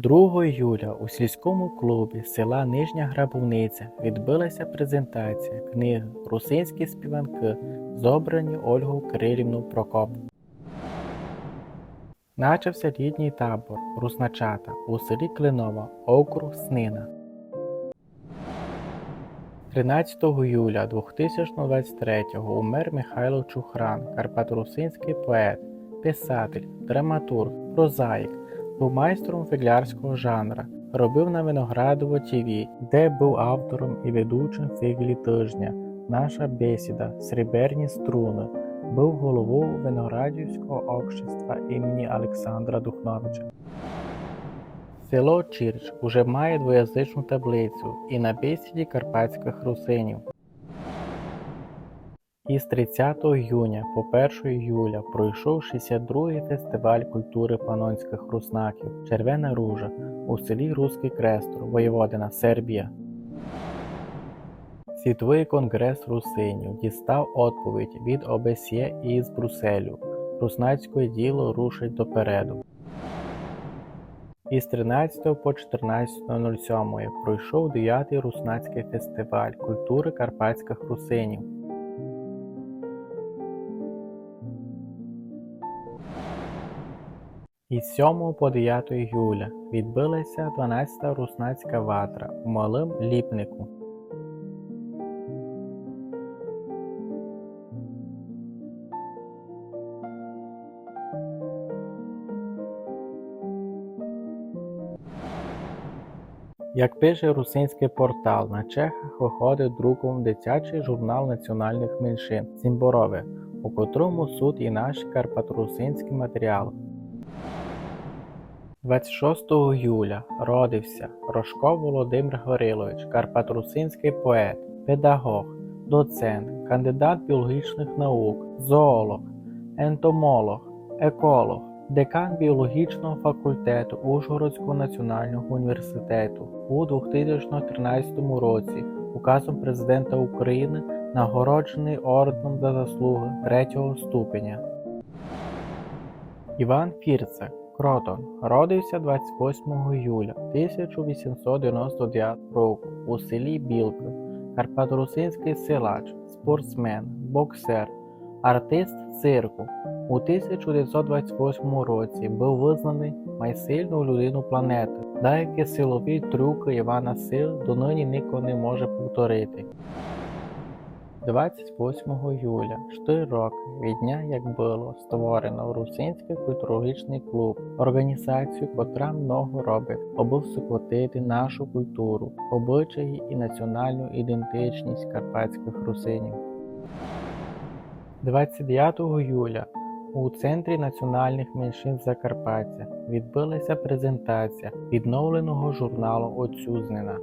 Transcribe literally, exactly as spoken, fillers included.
Другого июля у сільському клубі села Нижня Грабовниця відбылася презентація книги «Русинські співанкы», зобрані Ольгою Кирилівною Прокоповою. Начався літній табор «Русначата» у селі Клинова, округ Снина. Тринадцятого июля двохтисячно двадцять третього умер Михайло Чухран, карпаторусинськый поет, писатель, драматург, прозаїк, быв майстром фіґлярського жанра, робив на Виноградово Т В, де быв автором і ведучим фіґлі тыжня, «Наша бесіда», «Сріберні струны», быв головою Виноградівського общества імені Олександра Духновича. Село Чірч уже має двоязичну таблицю і на бесіді карпатськых русинів. Із тридцятого июня по перше июля пройшов шістдесят другый фестиваль культуры панонськых руснаків «Червена ружа» у селі Руськый Крестур, Воєводина, Сербія. Світовый конґрес русинів дістав одповідь від О Б С Є із Брюсселю. Руснацькоє діло рушить допереду. Із тринадцятого по чотирнадцяте нуль сьомого пройшов девятый руснацькый фестиваль культуры карпатськых русинів. Із сьомого по девятого июля відбылася дванадцята руснацька ватра у Малым Ліпнику. Як пише русинськый портал, на Чехах выходить друком дитячый журнал національных меншин «Цімборове», у котрому суть і наші карпаторусинські матеріалы. Двадцять шостого июля родився Рожко Володимир Гаврилович, карпаторусинськый поет, педагог, доцент, кандидат біологічных наук, зоолог, ентомолог, еколог, декан біологічного факультету Ужгородського національного університету. У двохтисячно тринадцятому році указом президента України нагородженый орденом «За заслуги» третього ступеня. Іван Фірцак, Кротон, родився двадцять восьмого июля тисяча вісімсот девяносто девятого року у селі Білка, карпаторусинськый силач, спортсмен, боксер, артист цирку. У тисяча девятьсот двадцять восьмому році быв визнаный майсильною людиною планеты. Деякі силові трюкы Івана Сил доныні нико не може повторити. Двадцять восьмого июля, штыри рокы від дня, як было створено Русинськый культурологічный клуб, орґанізацію, котра много робить, абы всокотити нашу культуру, обычаї і національну ідентичность карпатськых русинів. Двадцять девятого июля у Центрі національных меншин Закарпаття відбылася презентація відновленого журналу «Отцюзнина».